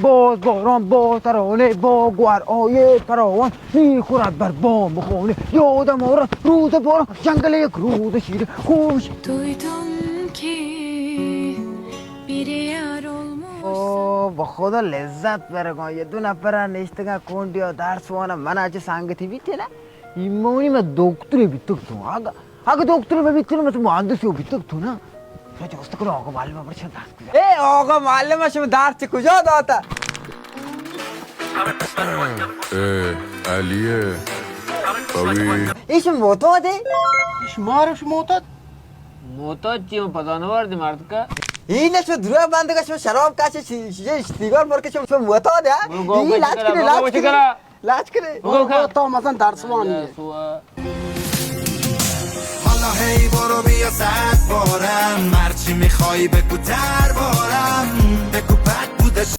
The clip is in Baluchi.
باز باران، باز ترانه، با گوهر آیه فراوان، می‌خورد بر بام خانه. یادم آرد روز باران، جنگل یک روز شیرین، خوش. Duydum ki bir yar olmuş. او، بخدا لذت برگاں. یہ دو نفر نشتگاں کونڈیا درس وانا، منا چہ سنگتی بیتے نا. ایمونی من دکترے بیتگ تو. اگہ، اگہ دکترے من بیتے نا، من تو مہندسے بیتگ تو نا. شما جست کنو آقا معلم، من شما درس کجا؟ اے آقا معلم، شما درس چہ کجا داتا؟ اے علی، پوی. اے شما معتاد ئے؟ شما رو شما معتاد؟ معتاد چی؟ من پتا نہ وارد مردکا. اے نہ شما دروغ بندگا، شما شراب کاشے، شی-، شی-، سیگار مرکے، شما، شما معتاد ئے؟ ای لاچ کرے، لاچ کرے. لاچ کرے. بگو کن. تو مثلاً درس وانی ئے. حالا هی برو بیا صد بارم، هرچی می‌خوای بگو دربارم، بگو بد بودش.